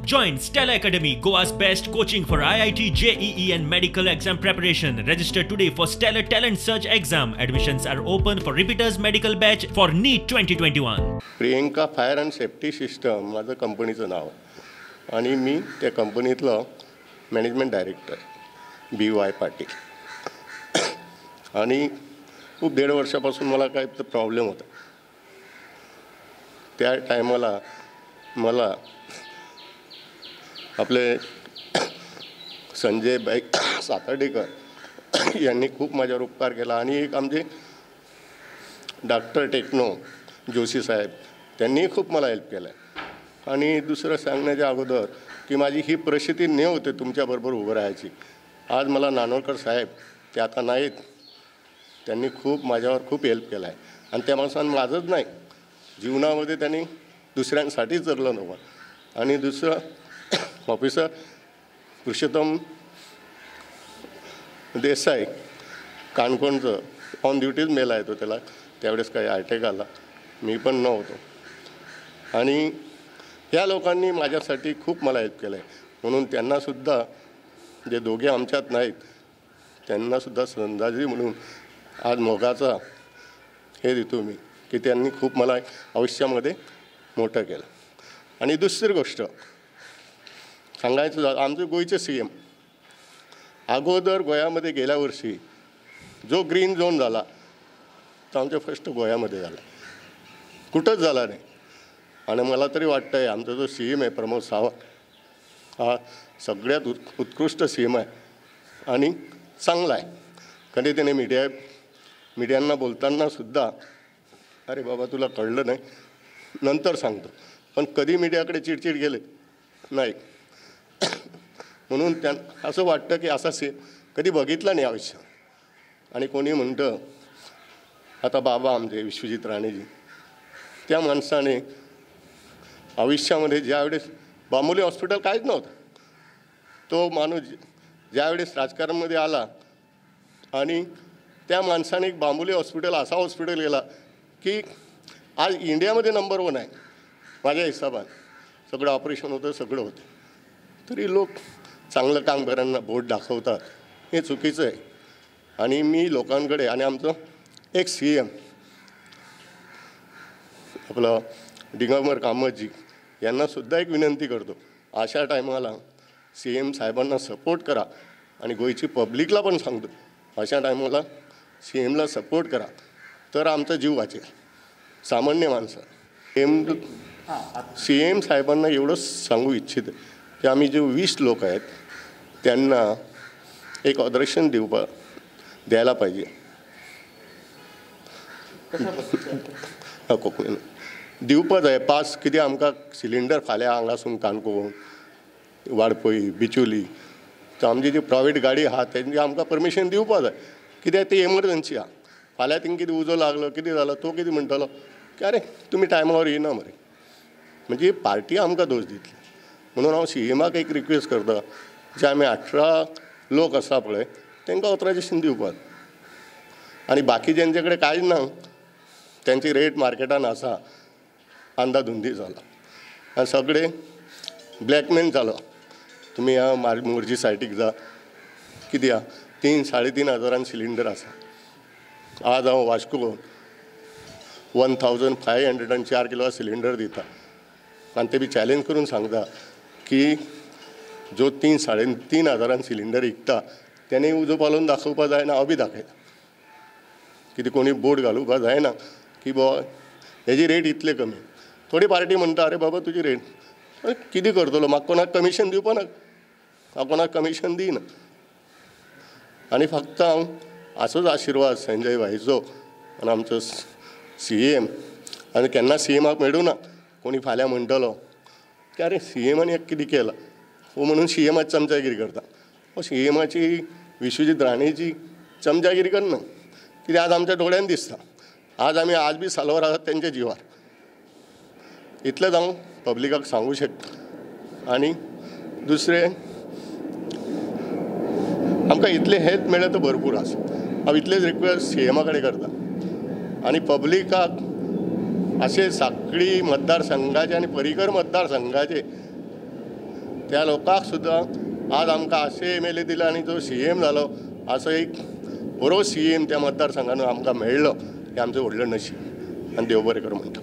Join Stellar Academy, Goa's best coaching for IIT, JEE and medical exam preparation. Register today for Stellar Talent Search exam. Admissions are open for repeaters medical batch for NEET 2021. Priyanka fire and safety system माझं कंपनीचं नाव आहे आणि मी त्या कंपनीतलं management director बी Y Patil. आणि खूप 1.5 वर्षापासून मला काय तर प्रॉब्लेम होता. त्या टायमाला मला आपले संजय बाईक सातार्डेकर यांनी खूप माझ्यावर उपकार केला. आणि एक आमचे डॉक्टर टेक्नो जोशी साहेब, त्यांनीही खूप मला हेल्प केला आहे. आणि दुसरं सांगण्याच्या अगोदर की माझी ही परिस्थिती न होते तुमच्याबरोबर उभं राहायची. आज मला नानोळकर साहेब, ते आता नाहीत, त्यांनी खूप माझ्यावर खूप हेल्प केला आहे. आणि त्या माणसानं माझंच नाही, जीवनामध्ये त्यांनी दुसऱ्यांसाठीच जगलं नव्हतं. आणि दुसरं ऑफिसर पुरुषोत्तम देसाई काणकोणचं, ऑन ड्युटीज मेला येतो त्याला, त्यावेळेस काही अटॅक आला, मी पण नव्हतो. आणि ह्या लोकांनी माझ्यासाठी खूप मला हेल्प केलं आहे, म्हणून त्यांनासुद्धा, जे दोघे आमच्यात नाहीत, त्यांनासुद्धा श्रद्धांजली म्हणून आज मोगाचा हे देतो मी की त्यांनी खूप मला आयुष्यामध्ये मोठं केलं. आणि दुसरी गोष्ट सांगायचं झालं, आमचे गोयचे CM अगोदर गोव्यामध्ये गेल्या वर्षी जो ग्रीन झोन झाला तो आमच्या फर्स्ट गोव्यामध्ये झाला, कुठंच झाला नाही. आणि मला तरी वाटतं आहे आमचा जो CM आहे प्रमोद सावंत हा सगळ्यात उत्कृष्ट CM आहे आणि चांगला आहे. कधी त्याने मीडियांना बोलतानासुद्धा अरे बाबा तुला कळलं नाही नंतर सांगतो, पण कधी मीडियाकडे चिडचिड गेले नाही. म्हणून त्या असं वाटतं की असा CM कधी बघितला नाही आयुष्य. आणि कोणी म्हणतं आता बाबा आमचे विश्वजित राणेजी, त्या माणसाने आयुष्यामध्ये ज्यावेळेस बांबोली हॉस्पिटल काहीच नव्हतं, तो माणूस ज्यावेळेस राजकारणामध्ये आला आणि त्या माणसाने एक बांबोली हॉस्पिटल असा हॉस्पिटल गेला की आज इंडियामध्ये नंबर 1 आहे माझ्या हिशोबात. सगळं ऑपरेशन होतं, सगळं होतं, तरी लोक चांगलं काम करांना बोट दाखवतात, हे चुकीचं आहे. आणि मी लोकांकडे आणि आमचं एक CM आपलं दिगंबर कामतजी यांनासुद्धा एक विनंती करतो, अशा टायमाला CM साहेबांना सपोर्ट करा. आणि गोयची पब्लिकला पण सांगतो, अशा टायमाला CMला सपोर्ट करा तर आमचा जीव वाचेल, सामान्य माणसं. CM साहेबांना एवढंच सांगू इच्छित की आम्ही जे 20 लोक आहेत त्यांना एक ऑदरेशन द्यायला पाहिजे. कोकणी दिवपा जाय पास कितें आमकां सिलिंडर फाल्यां हांगासून काणकोण वाडपय बिचोली तर आमची जी प्रायवेट गाडी आहा तेंची आमकां परमिशन दिवपा जाय, कित्याक ती एमर्जन्सी आहा. फाल्यां तिंका कितें उजो लागलो कितें जालो तो कितें म्हणटलो की अरे तुमी टायमावर येयना मरे, म्हणजे पार्टी आमकां दोश दितली. म्हणून हांव CMाक एक रिक्वेस्ट करता, जे आमी 18 लोक आसा पळय तांकां ऑथरायजेशन दिवपाक. आनी बाकी जेंचे कडेन कांयच ना तेंची रेट मार्केटान आसा अंदाधुंदी जाला आनी सगळे ब्लॅकमेल जालो. तुमी ह्या मोरजी सायटीक जा, कितें आहा 3 3.5 हजारान सिलिंडर आसा. आज हांव वास्को 1504 किलो सिलिंडर दिता आनी ते बी चॅलेंज करून सांगता की जो 3 3.5 हजारान सिलिंडर विकता तेणे उजो पालोवन दाखोवपा जायना, हांव बी दाखयता. कितें कोणी बोट घालुपा जायना की बाबा हेजी रेट इतले कमी. थोडी पार्टी म्हणटा अरे बाबा तुजी रेट कितें करतलो, म्हाका कोणाक कमिशन दिवपा नाका, हांव कोणाक कमिशन दिना. आनी फक्त हांव असोच आशिर्वाद संजय भाईचो आनी आमचो CM, आनी केन्ना CMाक मेळूं ना कोणी फाल्यां म्हणटलो की अरे CMान एक कितें केलां हो म्हणून CMाची चमचागिरी करता. हो CMाची विश्वजीत राणेची चमचागिरी करना, कित्याक आज आमच्या दोळ्यान दिसता. आज आमी आज बी साल्वार आसात तेंच्या जिवार. इतलेंच हांव पब्लिकाक सांगू शकता. आनी दुसरें आमकां इतलें हेल्प मेळ्ळें तर भरपूर आसा. हांव इतलेंच रिक्वेस्ट CMा कडेन करता आनी पब्लिकाक अशें साखळी मतदारसंघाचे आनी पर्रीकर मतदारसंघाचे त्या लोकांक सुद्दां आज आमकां अशे एम एल ए दिला आनी जो सीएम जालो, असो एक बरो सीएम त्या मतदारसंघान आमकां मेळ्ळो, हें आमचें व्हडलें नशीब आनी देव बरें करूं म्हणटा.